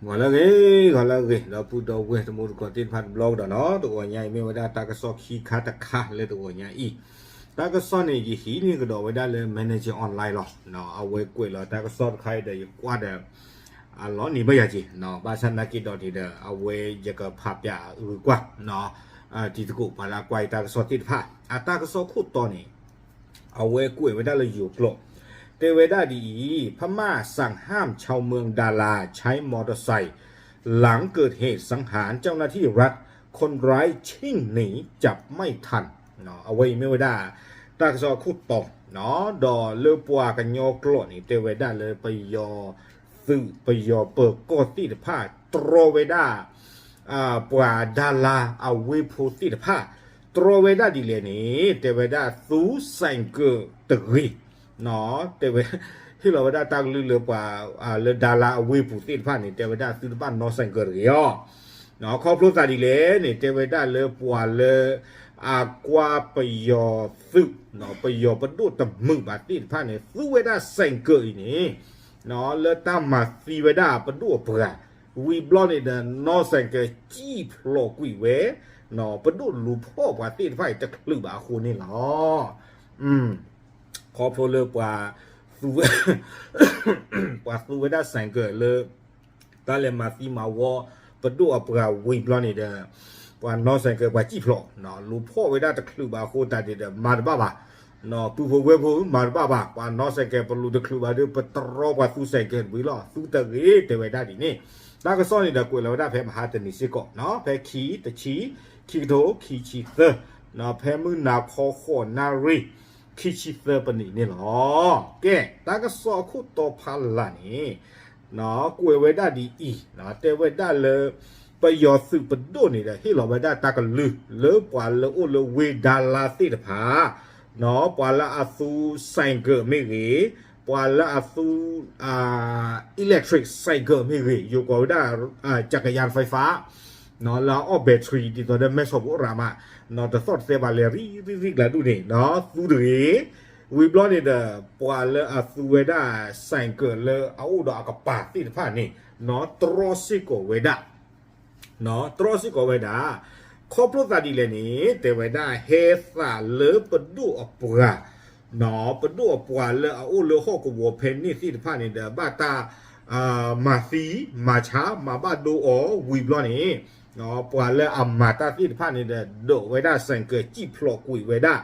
ဂီၤလၢအဂ့ၤ, ဂီၤလၢအဂ့ၤ ဒီပုၢ်ဒီဝဲၢ်တံၤသကိးသ့ၣ်တဖၣ်တဘျီကဒီးနီၤ, တဂီၤညါအံၤမ့ၢ်ဝဲဒၣ်တၢ်ကစီၣ်ခံခါတခါလၢတဂီၤညါအံၤ, တၢ်ကစီၣ်န့ၣ် ယဟံးန့ၢ်ကဒီးဝဲဒၣ်လၢ Manager Online လီၤ, အဝဲကွဲးလီၤတၢ်ကစီၣ်တခါအံၤဒီးယကွၢ်ဒီး အလီၤနံၤဘၣ်ယၤက့ၤ, ဘၣ်ဆၣ်နာ်က့ဒီးန့ၣ်ဒီး အဝဲယကဖးပၠးအဂုၤကွၢ် တံၤသကိးပှၤလၢအကွၢ်ယတၢ်ကစီၣ်သ့ၣ်တဖၣ် အတၢ်ကစီၣ်ခိၣ်တီန့ၣ် အဝဲကွဲးဝဲဒၣ်လၢယိၤကျိာ်, တဲဝဲဒၣ်ဒ်အံၤ, พม่าสั่งห้ามชาวเมืองดาราใช้มอเตอร์ไซค์ หลังเกิดเหตุสังหารเจ้าหน้าที่รัฐ คนร้ายชิ่งหนีจับไม่ทัน အဝဲအံၤမ့ၢ်ဝဲဒၣ် တၢ်ကစီၣ်အခိၣ်တီ ဒီးလၢပှၤကညီကျိာ်န့ၣ် တဲဝဲဒၣ်လၢပယီၤသုးပယီၤပၢၤကီၢ်သ့ၣ်တဖၣ် တြီဝဲဒၣ် ပှၤဒါလါအဝ့ၢ်ဖိသ့ၣ်တဖၣ် တြီဝဲဒၣ်ဒ်လဲၣ်န့ၣ် တဲဝဲဒၣ်သူ ဆိုင်ကယ် တဂ့ၤ တဲဝဲ ဟ့ၣ်လီၤဝဲဒၣ်တၢ်ကလုၢ်လၢပှၤ လၢဒါလါအဝ့ၢ်ပူၤသ့ၣ်တဖၣ်န့ၣ် တဲဝဲဒၣ်သုတဘၣ်နီၣ် ဆိုင်ကယ် တဂ့ၤအီၤ, ခီဖျိသးဒ်လဲၣ်န့ၣ် တဲဝဲဒၣ်လၢပှၤလၢ အကွၢ်ပယီၤသုး ပယီၤပဒိၣ်တမုာ်ဘၣ်သ့ၣ်တဖၣ်န့ၣ် သူဝဲဒၣ် ဆိုင်ကယ် အံၤန့ၣ် လၢတၢ်မၤသံဝဲဒၣ်ပဒိၣ်အပှၤ ဝံၤဘျီန့ၣ်ဒီး နီၣ် ဆိုင်ကယ် စံၣ်ဖျိးကွံာ်ဝဲ ပဒိၣ်လူၤဖီၣ်ပှၤသ့ၣ်တဖၣ်အံၤတချုးဘၣ်အဃိန့ၣ်လီၤ. ခီဖျိလၢပှၤ ပှၤသူဝဲဒၣ် ဆိုင်ကယ် လၢ တၢ်လဲၤမၤသံမၤဝီ ပဒိၣ်အပှၤဝံၤဘျီန့ၣ်ဒီး ပှၤနီၣ် ဆိုင်ကယ် ပှၤစံၣ်ဖျိး လူၤဖီၣ်ဝဲဒၣ်တချုးဘၣ်အဃိသတးန့ၣ်ဒီး မၤတဘၣ်ဘၣ် ပုၢ်ဖိဝဲၢ်ဖိ မၤတဘၣ်ဘၣ် ပှၤနီၣ် ဆိုင်ကယ် ပလူၤတချုးဘၣ်ဒီး ပတြီပှၤသူ ဆိုင်ကယ် တဝံၤလီၤ သူတဂ့ၤ တဲဝဲဒၣ်ဒ်န့ၣ်, တၢ်ကစီၣ်န့ၣ်ဒီးကွဲးလီၤဝဲဒၣ်ဖဲမဟါတနံၤစ့ၢ်ကီး ဖဲခံ တဆံ ခံကထိ ခံဆံသၢ ဖဲမုၢ်နၤခီဃိးနၣ်ရံၣ် ခံဆံသၢပနံးန့ၣ်လီၤ. ကဲ တၢ်ကစီၣ်အခိၣ်တီဖးလၢ်န့ၣ် ကွဲးဝဲဒၣ်ဒ်အံၤ တဲဝဲဒၣ်လၢ ပယီၤသုးပဒိၣ်န့ၣ်ဒီး ဟ့ၣ်လီၤဝဲဒၣ်တၢ်ကလုၢ် လၢပှၤလၢအိၣ်လၢဝ့ၢ်ဒါလါသ့ၣ်တဖၣ် ပှၤလၢအသူ ဆိုင်ကယ် မ့ၢ်ဂ့ၤ, ပှၤလၢအသူ electric ဆိုင်ကယ် မ့ၢ်ဂ့ၤ, ယိၤကိးဝဲဒၣ် จักรยานไฟฟ้า လၢအအီၣ် battery ဒ်သိးဒီး မဲဆီးဖိရၣ်မး တသီၣ်တသဲဘၣ်လဲၤရံရံရံကျးဒူၣ်န့ၣ် သူတဂ့ၤ, ဝံၤဘျီန့ၣ်ဒီး ပှၤလၢအသူဝဲဒၣ် ဆိုင်ကယ် လၢအအိၣ်ဒီးအကပၤသ့ၣ်တဖၣ်န့ၣ် တြီစ့ၢ်ကီးဝဲဒၣ် တြီစ့ၢ်ကီးဝဲဒၣ်, ခီဖျိသးဒ်လဲၣ်န့ၣ် တဲဝဲဒၣ်ဟဲသးလၢပဒိၣ်အပှၤ ပဒိၣ်အပှၤလၢအအိၣ်လၢဟီၣ်ကဝီၤဖဲန့ၣ်သ့ၣ်တဖၣ်န့ၣ်ဒီး ဘၣ်တၢ် မၤသံ မၤဆါ မၤဘၣ်ဒိအီၤဝံၤဘျီန့ၣ် ပှၤလၢအမၤတၢ်သ့ၣ်တဖၣ်န့ၣ်ဒီး ဒိးဝဲဒၣ် ဆိုင်ကယ် စံၣ်ဖျိးကွံာ်ဝဲဒၣ်,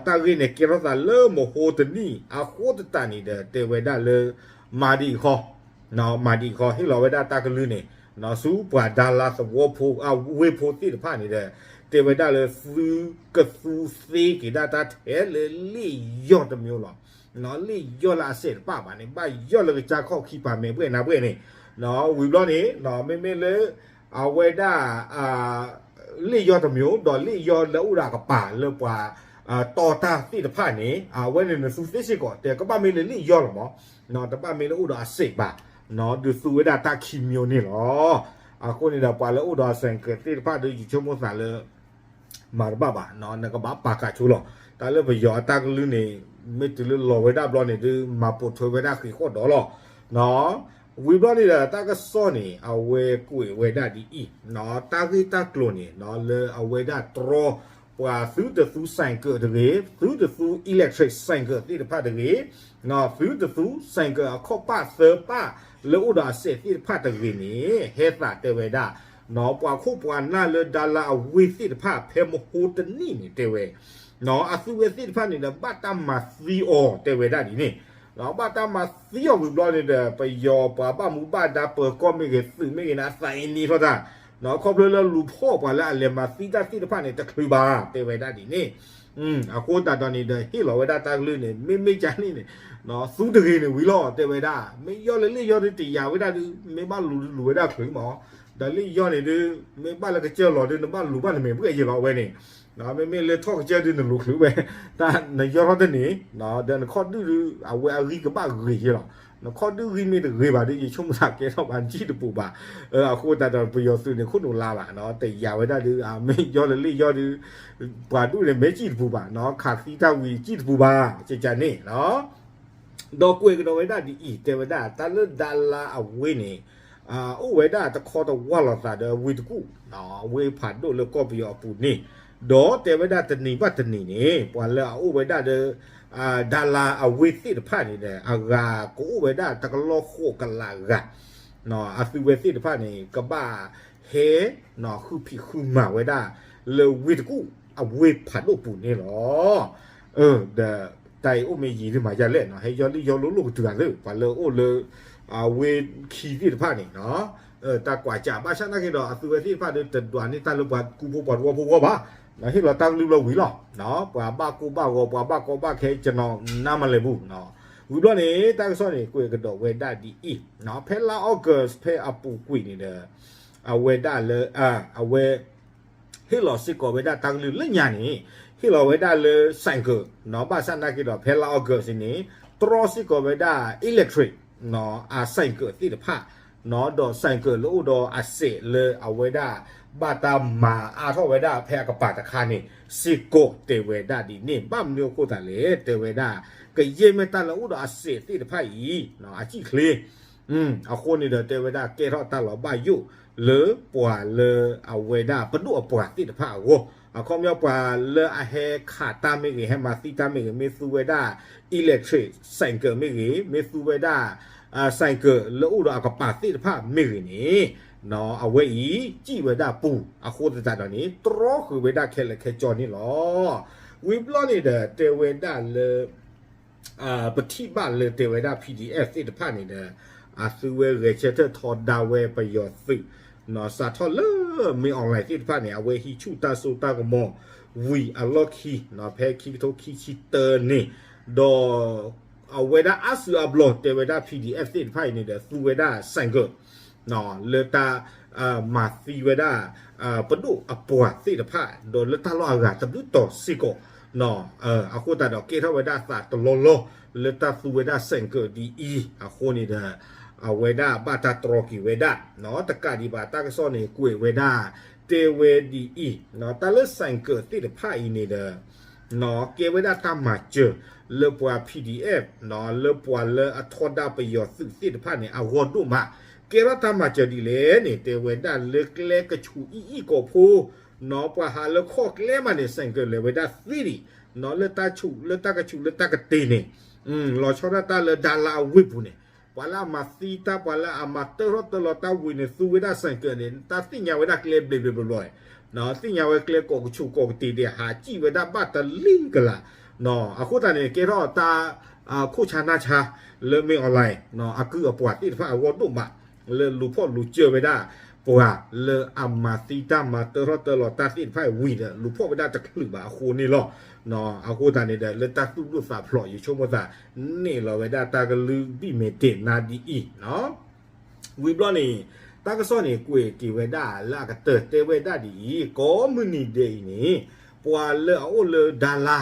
တၢ်ဂ့ၢ်န့ၣ်ကဲထီၣ်သးလၢမဟိတနံၣ်အဃိသတးန့ၣ်ဒီး တဲဝဲဒၣ်လၢ မၤဒ်အံၤဃီ မၤဒ်အံၤဃီ ဟ့ၣ်လီၤဝဲဒၣ်တၢ်ကလုၢ်န့ၣ် ဆူပှၤဒါလါသဝီဖိ အဝ့ၢ်ဖိသ့ၣ်တဖၣ်န့ၣ်ဒီး တဲဝဲဒၣ်လၢသုကသူသ့က့ၤဒၣ်တၢ်ထဲလၢလ့ၣ်ယီၢ်တမံၤလီၤ. လ့ၣ်ယီၢ်လၢအစဲးတပၣ်ဘၣ်န့ၣ် ဘၣ်ယီၢ်လၢကစၢ်ခီၣ်ခံပၤမဲာ်ဘှဲၣ်နါဘှဲၣ်န့ၣ် ဝံၤဘျီန့ၣ် မ့မ့ၢ်လၢ အဝဲဒၣ် လ့ၣ်ယီၢ်တမံၤ ဒီးလ့ၣ်ယီၢ်လၢအိၣ်ဒီးအကပၤလၢပှၤ တီတၢ်သ့ၣ်တဖၣ်န့ၣ် အဝဲန့ၣ်နသူသ့စ့ၢ်ကီး တဲကဘၣ်မ့ၢ်လၢလ့ၣ်ယီၢ်လီၤမး တဘၣ်မ့ၢ်လၢအိၣ်ဒီးအစဲးဘၣ် ဒုးသူဝဲဒၣ်တၢ်ခံမံၤန့ၣ်လီၤ. အဃိန့ၣ်ဒီးပှၤလၢအိၣ်ဒီးအဆိုင်ကယ်သ့ၣ်တဖၣ်ဒီး ယဆိကမိၣ်သးလၢ မၤတဘၣ်ဘၣ် နကဘၣ်ပာ်ကးဆိလီၤ. တၢ်လၢပယီၤအတၢ်ကလုၢ်န့ၣ် မ့ၢ်တုၤလၢလီၤဝဲဒၣ်ဘျီန့ၣ်ဒီး မၤပိာ်ထွဲဝဲဒၣ်ဃ့ၢ်ဃီၣ်ဒီးလီၤ. ဝံၤဘျီန့ၣ်ဒီး တၢ်ကစီၣ်န့ၣ် အဝဲကွဲးဝဲဒၣ်ဒ်အံၤ, တၢ်ဂ့ၢ်တၢ်ကျိၤန့ၣ် လၢအဝဲဒၣ်တြီ ပှၤသုတသူဆိုင်ကယ်တဂ့ၤ, သုတသူ electric ဆိုင်ကယ်သ့ၣ်တဖၣ်တဂ့ၤ, သုတသူဆိုင်ကယ်အခီၣ်ပၣ်သၢပၣ် လၢအိၣ်ဒီးအစဲးသ့ၣ်တဖၣ်တဂ့ၤန့ၣ် ဟဲသးတဲဝဲဒၣ် ပှၤခိၣ်ပှၤနၢ်လၢဒါလါအဝ့ၢ်သ့ၣ်တဖၣ် ဖဲမဟိတနံၣ်န့ၣ်တဲဝဲ အသုဝဲသ့ၣ်တဖၣ်န့ၣ်ဒီး ဘၣ်တၢ်မၤသံအီၤ တဲဝဲဒၣ်ဒ်န့ၣ်, ဘၣ်တၢ်မၤသံအီၤဝံၤဘျီန့ၣ်ဒီး ပယီၤပှၤဘၣ်မူဘၣ်ဒါပၢၤကီၢ်မ့ၢ်ဂ့ၤ သုးမ့ၢ်ဂ့ၤန့ၣ် အသးအ့န့ထီၣ်တၢ်, ခီဖျိလၢလူၤဖီၣ်ပှၤလၢအလဲၤမၤသံတၢ်သ့ၣ်တဖၣ်န့ၣ် တချုးဘၣ် တဲဝဲဒၣ်ဒ်န့ၣ်, အဃိသတးဒီးန့ၣ်ဒီး ဟ့ၣ်လီၤဝဲဒၣ်တၢ်ကလုၢ်န့ၣ် မ့မ့ၢ်ကန့ၣ်န့ၣ် သူတဂ့ၤန့ၣ်ဝံၤလီၤ တဲဝဲဒၣ်, မ့ၢ်ယီၢ်လၢလ့ၣ်ယီၢ်ဒီးတယာ်ဝဲဒၣ်ဒီး မ့ၢ်ဘၣ်လူၤလူၤဝဲဒၣ်ချုးမး, ဒီးလ့ၣ်ယီၢ်န့ၣ်ဒီး မ့ၢ်ဘၣ်လၢကစၢၢ်လီၤဒီး နဘၣ်လူၤဘၣ်နမဲာ်ဘှဲၣ်ယဲလီၤဝဲန့ၣ်, မ့မ့ၢ်လၢထီၣ်ကစၢၢ်ဒီးနလူၤချုးဝဲ, တၢ်နယီၢ်ထီၣ်တန့ၣ်, ဒီးနခီၣ်ဒုၣ်ဒီး အဝဲအဂံၢ်ကဘၣ်ဂ့ၤယဲလီၤ, နခီၣ်ဒုၣ်ဂံၢ်မ့ၢ်တဂ့ၤဘၣ်ဒီး ယဆိကမိၣ်သးကဲထီၣ်ဘၣ်နစံၣ်တပူၤဘၣ်, အဃိသတးဒီးပယီၤသုးန့ၣ် ခိၣ်နူာ်လါဘၣ် တယာ်ဝဲဒၣ်ဒီး မ့ၢ်ယီၢ်လၢလ့ၣ်ယီၢ်ဒီး ပှၤဒူၣ်န့ၣ် မ့ၢ်စံၣ်တပူၤဘၣ် ခးသံတၢ်ဝံၤစံၣ်တပူၤဘၣ် ကကန့ၣ် ဒီးကွဲးကဒီးဝဲဒၣ်ဒ်အံၤ တဲဝဲဒၣ် တၢ်လၢဒါလါအဝ့ၢ်န့ၣ် အိၣ်ဝဲဒၣ်တခီတဝၢ်လိာ်သးဒီးဝ့ၢ်တကူၣ်, ဝ့ၢ်ဖးဒိၣ်လၢကီၢ်ပယီၤအပူၤန့ၣ်, ဒီးတဲဝဲဒၣ်တနံၤဘၣ်တနံၤန့ၣ် ပှၤလၢအအိၣ်ဝဲဒၣ်ဒီး ဒါလၤအဝ့ၢ်သ့ၣ်တဖၣ်န့ၣ်ဒီး အဂၤကအိၣ်ဝဲဒၣ်တကလီၢ်ဃိးကလးဂၤ, အသုဝဲသ့ၣ်တဖၣ်န့ၣ် ကဘၣ်ဟဲ ဃုဖံးဃုမၤဝဲဒၣ် လၢဝ့ၢ်တကူၣ်အဝ့ၢ်ဖးဒိၣ်ပူၤန့ၣ်လီၤ. ဒီးတၢ်အံၤအိၣ်မ့ၢ်ယံာ်ဒ်မၤယါလဲၣ်နီၤ, ဟဲယီၢ်လံယီၢ်လိၤလိာ်ကတုၤဂၤသ့ၣ် ပှၤလၢအအိၣ်လၢ အဝ့ၢ်ခံသ့ၣ်တဖၣ်န့ၣ် တၢ်ကွၢ်ကၢ်ဘၣ်ဆၣ်နာ်က့ဒီး အသုဝဲသ့ၣ်တဖၣ်ဒီး တဒွးန့ၢ်တၢ်လၢပှၤကူဖိပှၤတဝီဖိဂီၢ်ဘၣ်, ဟ့ၣ်လီၤတၢ်ကလုၢ်လီၤဝံၤလီၤ. ပှၤဘၣ်ကိၢ်ဘၣ်ဂီၤ ပှၤဘၣ်ကီဘၣ်ခဲ ကျွန်တော်နားမလည်ဘူး. ဝံၤဘျီန့ၣ် တၢ်ကစီၣ်န့ၣ် ကွဲးကဒီးဝဲဒၣ်ဒ်အံၤ, ဖဲလါ August ဖဲအပူၤကွံာ်န့ၣ်ဒီး အဝဲဒၣ်လၢ အဝဲ ဟ့ၣ်လီၤစ့ၢ်ကီးဝဲဒၣ်တၢ်ကလုၢ်လၢညါန့ၣ် ဟ့ၣ်လီၤဝဲဒၣ်လၢ ဆိုင်ကယ် နီၤ, ဘၣ်ဆၣ်နာ်က့ဒီး ဖဲလါ August န့ၣ် တြီစ့ၢ်ကီးဝဲဒၣ် electric အ ဆိုင်ကယ် သ့ၣ်တဖၣ် ဒီး ဆိုင်ကယ် လၢအိၣ်ဒီးအစဲးလၢအဝဲဒၣ် ဘၣ်တၢ်မၤအါထီၣ်ဝဲဒၣ်ဖဲအကပၤတခါန့ၣ် စ့ၢ်ကီးတဲဝဲဒၣ်ဒ်န့ၣ် ဘၣ်မနုၤအဃိသတးလဲၣ် တဲဝဲဒၣ် ကယဲၢ်မ့ၢ်တၢ်လၢအိၣ်ဒီးအစဲးသ့ၣ်တဖၣ်အံၤ အစံၣ်ချ့ အဃိန့ၣ်ဒီး တဲဝဲဒၣ်ကဲထီၣ်တၢ်လီၤဘၣ်ယိၣ် လၢပှၤလၢအဝဲဒၣ်ပဒိၣ်အပှၤသ့ၣ်တဖၣ်အဂီၢ်, အခီပညီပှၤလၢအဟဲခးတၢ်မ့ၢ်ဂ့ၤ ဟဲမၤသံတၢ်မ့ၢ်ဂ့ၤ မ့ၢ်သူဝဲဒၣ် electric ဆိုင်ကယ် မ့ၢ်ဂ့ၤ မ့ၢ်သူဝဲဒၣ် ဆိုင်ကယ် လၢအိၣ်ဒီးအကပၤသ့ၣ်တဖၣ်မ့ၢ်ဂ့ၤန့ၣ် အဝဲအံၤ စံၣ်ဝဲဒၣ်ပူၤ အဃိသတးဒီးန့ၣ် တြီဃုာ်ဝဲဒၣ်ခဲလၢာ်ခဲဆ့န့ၣ်လီၤ. ဝံၤဘျီန့ၣ်ဒီး တဲဝဲဒၣ်လၢ ပထံၣ်ဘၣ်လၢတဲဝဲဒၣ် PDF သ့ၣ်တဖၣ်န့ၣ်ဒီး အသုဝဲဂဲၤဆၢထၢၣ်ထီဒါဝဲပယီၤသုး စးထီၣ်လၢ မင်းအောင်လှိုင် သ့ၣ်တဖၣ်န့ၣ် အဝဲဟံးဆူၣ်တၢ်စိတၢ်ကမီၤ ဝံၤအလီၢ်ခံ ဖဲခံကထိခံဆံတၢန့ၣ် ဒီး အဝဲဒၣ်အါစုအါဘျီတဲဝဲဒၣ် PDF သ့ၣ်တဖၣ်အံၤန့ၣ်ဒီး သူဝဲဒၣ် ဆိုင်ကယ် လၢတၢ် မၤသံဝဲဒၣ် ပဒိၣ်အပှၤသ့ၣ်တဖၣ် ဒီးလၢတၢ်လီၢ်အဂၤတဘျုးတီၤစ့ၢ်ကီး အဃိသတးဒီးကဲထီၣ်ဝဲဒၣ်သးတလီၢ်လီၢ် လၢတၢ်သူဝဲဒၣ် ဆိုင်ကယ် ဒ်အံၤ အဃိန့ၣ်ဒီး အဝဲဒၣ်ဘၣ်တၢ်တြီက့ၤဝဲဒၣ် တကးဒံးဘၣ်တၢ်ကစီၣ်န့ၣ် ကွဲးဝဲဒၣ် တဲဝဲဒ်အံၤ တၢ်လၢ ဆိုင်ကယ် သ့ၣ်တဖၣ်အံၤန့ၣ်ဒီး ကဲဝဲဒၣ်တၢ်မၤစၢၤ လၢပှၤ PDF လၢပှၤလၢအထီဒါပယီၤသုးသ့ၣ်တဖၣ်န့ၣ် အဂီၢ်ဒိၣ်မး ကဲထီၣ်တၢ်မၤစၢၤဒ်လဲၣ်န့ၣ် တဲဝဲဒၣ်လၢကျဲကဆူးအံၤအံၤကိးဖိ ပှၤဟးလၢခီၣ်ကျဲမးန့ၣ် ဆိုင်ကယ် လဲၤဝဲဒၣ်သ့ဒံး လၢတၢ်ကဆူးလၢတၢ်ကဆူးလၢတၢ်ကတ့ၤန့ၣ် လီၤဆီဒၣ်တၢ်လၢဒါလၤအဝ့ၢ်ပူၤန့ၣ် ပှၤလၢအမၤသံတၢ် ပှၤလၢအမၤတၢထီၣ်တၢလီၤတၢ်ဝံၤန့ၣ် သူဝဲဒၣ် ဆိုင်ကယ် န့ၣ် တၢ်သ့ၣ်ညါဝဲဒၣ်ကျဲဘျ့ဘျ့ဘျ့ဘျ့ သ့ၣ်ညါဝဲကျဲကိးကဆူးကိးကတ့ၤဒဲး ဟးစံၣ်ဝဲဒၣ်ဘၣ်တလံၤကလး အဃိသတးန့ၣ် ကဲထီၣ်တၢ် ခိၣ်ဆါနၢ်ဆါ လၢ မင်းအောင်လှိုင် အကုၢ်အပှၤသ့ၣ်တဖၣ်အဂီၢ်ဒိၣ်မး လၢလူၤဖီၣ်လူၤစၢၤဝဲဒၣ် ပှၤလၢအမၤသံတၢ်မၤတၢထီၣ်တၢလီၤတၢ်သ့ၣ်တဖၣ်ဝံၤဒီး လူၤဖီၣ်ဝဲဒၣ်တချုးဘၣ်အဃိန့ၣ်လီၤ. အဃိသတးန့ၣ်ဒီး လၢတၢ်သူၣ်ဒိၣ်သးဖျိး ယဆိကမိၣ်သး န့ၢ်လီၤဝဲဒၣ်တၢ်ကလုၢ်ဘံၣ်မဲာ်တဲာ်နါဒ်အံၤ ဝံၤဘျီန့ၣ် တၢ်ကစီၣ်န့ၣ် ကွဲးက့ၤဝဲဒၣ်လၢအကတၢၢ်တဲဝဲဒၣ်ဒ်အံၤ ကိးမုၢ်နံၤဒဲးအံၤန့ၣ် ပှၤလၢအအိၣ်လၢဒါလၤ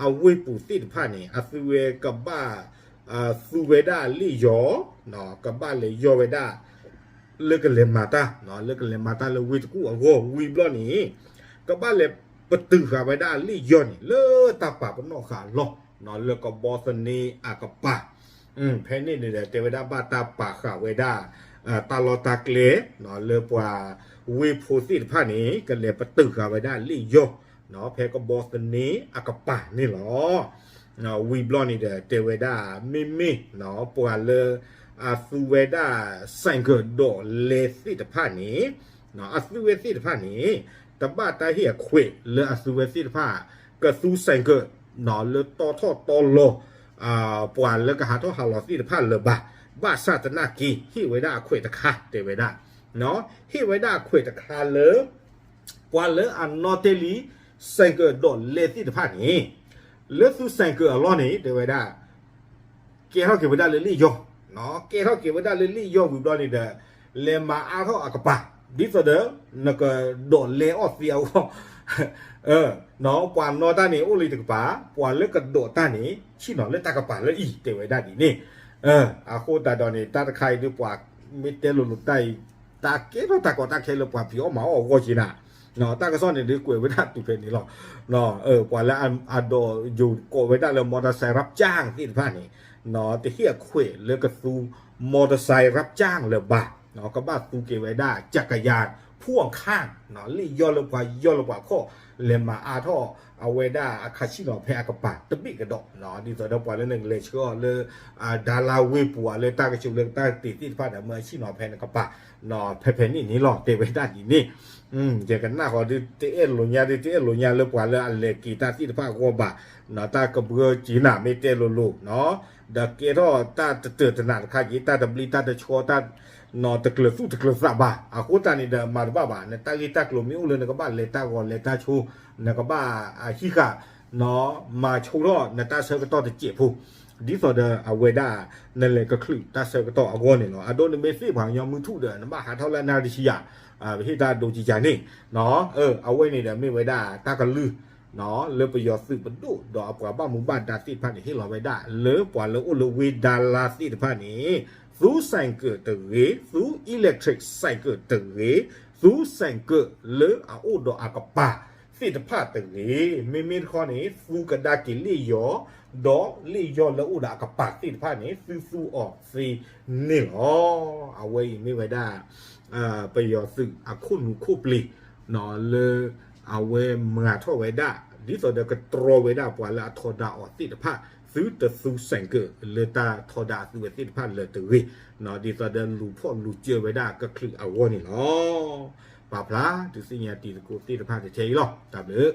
အဝ့ၢ်ပူၤသ့ၣ်တဖၣ်န့ၣ် အသုဝဲကဘၣ် သူဝဲဒၣ်လ့ၣ်ယီၤ ကဘၣ်လဲၤယီၢ်ဝဲဒၣ် လၢကလဲၤမၤတၢ် လၢကလဲၤမၤတၢ်လၢဝ့ၢ်တကူၣ်အဂီၢ်ဝံၤဘျီန့ၣ် ကဘၣ်လဲၤပတုာ်ဃာ်ဝဲဒၣ်အလ့ၣ်ယီၤန့ၣ် လၢတၢ်ပာ်ပနီၣ်ဃာ်အလီၢ် လၢကဘီသန့အကပၤ ဖဲန့ၣ်န့ၣ်ဒီး တဲဝဲဒၣ်ဘၣ်တၢ်ပာ်ဃာ်ဝဲဒၣ် တၢ်လီၢ်တၢ်ကျဲ လၢပှၤဝ့ၢ်ဖိသ့ၣ်တဖၣ်န့ၣ် ကလဲၤပတုာ်ဃာ်ဝဲဒၣ်လ့ၣ်ယီၤ ဖဲကဘီသန့အကပၤန့ၣ်လီၤ. ဝံၤဘျီန့ၣ်ဒီး တဲဝဲဒၣ် မ့မ့ၢ် ပှၤလၢ အသူဝဲဒၣ် ဆိုင်ကယ် ဒီးလဲသ့ၣ်တဖၣ်န့ၣ် အသုဝဲသ့ၣ်တဖၣ်န့ၣ် တဘၣ်တၢ်ဟ့ၣ်အခွဲးလၢအသုဝဲသ့ၣ်တဖၣ် ကသူ ဆိုင်ကယ် လၢတီထီၣ်တီလီၤ ပှၤလၢကဟးထီၣ်ဟးလီၤသ့ၣ်တဖၣ်လၢၤဘၣ်. ဘၣ်ဆၣ်သနာ်က့ ဟ့ၣ်ဝဲဒၣ်အခွဲးတခါ တဲဝဲဒၣ် ဟ့ၣ်ဝဲဒၣ်အခွဲးတခါလၢ ပှၤလၢအနီၣ်တဲလံ ဆိုင်ကယ် ဒီးလဲသ့ၣ်တဖၣ်န့ၣ် လၢသူ ဆိုင်ကယ် အလီၢ်န့ၣ် တဲဝဲဒၣ် ကဲထီၣ်က့ၤဝဲဒၣ်လၢလ့ၣ်ယီၤ ကဲထီၣ်က့ၤဝဲဒၣ်လၢလ့ၣ်ယီၤဝံၤဘျီန့ၣ်ဒီး လဲၤမၤအါထီၣ်အကပၤ ဒ်သိးဒီး နကဒီးလဲအီၣ်သ့အဂီၢ် ပှၤနီၣ်တၢ်န့ၣ် အိၣ်လံတကပၤ ပှၤလၢကဒီးတၢ်န့ၣ် ဆ့ၣ်နီၤလၢတၢ်ကပၤလၢအံၤ တဲဝဲဒၣ်ဒ်န့ၣ် အဃိသတးဒီးန့ၣ် တၢ်တခါအံၤဒ်ပှၤမ့ၢ်တဲလိၤလိၤတၢ်အံၤ တၢ်ကဲထီၣ်တၢ်ကီတၢ်ခဲလၢပှၤဖံးအီၣ်မၤအီၣ်အဂီၢ်က့နၤ တၢ်ကစီၣ်န့ၣ်ဒ် ကွဲးဝဲဒၣ်တုၤဖဲန့ၣ်လီၤ. ပှၤလၢအဒိးယိၤကိးဝဲဒၣ်လၢ မီတီၤစဲရၣ်ကၠၢ်သ့ၣ်တဖၣ်န့ၣ် တဟ့ၣ်အခွဲးလၢကသူ မီတီၤစဲရၣ်ကၠၢ်လၢၤဘၣ် ကဘၣ်သူက့ၤဝဲဒၣ် จักรยานพ่วงข้าง လ့ၣ်ယီၢ်လၢပှၤယီၢ်လၢပှၤခီၣ် လဲၤမၤအါထီၣ်အဝဲဒၣ်အခါဆံၣ်နီၤဖဲအကပၤတဘ့ၣ်ကဒီး ဒ်သိးဒီးပှၤလၢနကလဲၤဆှၢအီၤလၢ ဒါလါဝ့ၢ်ပူၤ လၢတၢ်ကဆူးလၢတၢ်ကတ့ၤသ့ၣ်တဖၣ်ဒီး မ့ၢ်အဆံၣ်နီၤဖဲနကပၤ ဖဲဖဲန့ၣ်န့ၣ်လီၤ တဲဝဲဒၣ်ဒ်န့ၣ် ယကနၣ်ဃီဒု တအဲၣ်လိာ်ညါဒု တအဲၣ်လိာ်ညါလၢပှၤလၢအလဲၤက့ၤတၢ်သ့ၣ်တဖၣ်အဂီၢ်ဘၣ် တၢ်ကဘှၢက့ၤနၤမ့ၢ်တဲလိၤလိၤ ဒီးကဲထီၣ်တၢ်တတၢာ်တနးတခါက့ၤ တၢ်တဘျ့တၢ်တဆှီ တၢ် တကျၢၤသူၣ်တကျၢၤသးဘၣ် အဃိသတးန့ၣ်ဒီး မၤတဘၣ်ဘၣ် နတၢ်ဂ့ၢ်တၢ်ကျိၤမ့ၢ်အိၣ်လၢနကဘၣ်လဲၤတၢ်ဂီၤလဲၤတၢ်ဆိ နကဘၣ်ဟံးဃာ် မၤဆိထီၣ်နတၢ်ဆၢကတီၢ်တစဲးဖိ ဒ်သိးဒီးအဝဲဒၣ် နလဲၤကချုးတၢ်ဆၢကတီၢ်အဂီၢ်န့ၣ်လီၤ. အဒိနမ့ၢ်သ့ၣ်ပှၤကညီမုၢ်ထူၣ်ဒီး နဘၣ်ဟးထီၣ်လၢနၣ်ရံၣ်တဆံယၤ ပဟ့ၣ်တၢ်ဒိကံကၤန့ၣ် အဝဲန့ၣ်ဒီးမ့ၢ်ဝဲဒၣ်တၢ်ကလုၢ် လၢပယီၤသုးပဒိၣ်ဒီးအပှၤဘၣ်မူဘၣ်ဒါသ့ၣ်တဖၣ်န့ၣ် ဟ့ၣ်လီၤဝဲဒၣ် လၢပှၤလၢအိၣ်လၢဝ့ၢ်ဒါလါသ့ၣ်တဖၣ်န့ၣ် သူစဲၣ်ကၢးတဂ့ၤ, သူ electric စဲၣ်ကၢးတဂ့ၤ, သူစဲၣ်ကၢးလၢအအိၣ်ဒီးအကပၤသ့ၣ်တဖၣ်တဂ့ၤ, မ့မ့ၢ်တခီန့ၣ် သူကဒါက့ၤလ့ၣ်ယီၤ ဒီးလ့ၣ်ယီၤလၢအိၣ်ဒီးအကပၤသ့ၣ်တဖၣ်န့ၣ် သုသူအီၤသ့န့ၣ်လီၤ. အဝဲအံၤမ့ၢ်ဝဲဒၣ် ပယီၤသုးအခိၣ်နူာ်ခိၣ်ပျ့ၤ လၢအဝဲမၤထီၣ်ဝဲဒၣ် ဒ်သိးဒီးကတြီဝဲဒၣ်ပှၤလၢအထီဒါအီၤသ့ၣ်တဖၣ် သုတသူစဲၣ်ကၢးလၢတၢ်ထီဒါအသုဝဲသ့ၣ်တဖၣ်လၢၤတဂ့ၤ, ဒ်သိးဒီးလူၤဖီၣ်လူၤစၢဝဲဒၣ်ကချုးအဂီၢ်န့ၣ်လီၤ. ပာ်ဖျါဒုးသ့ၣ်ညါတံၤသကိးသ့ၣ်တဖၣ်တထဲအံၤလီၤ. တၢ်ဘျုး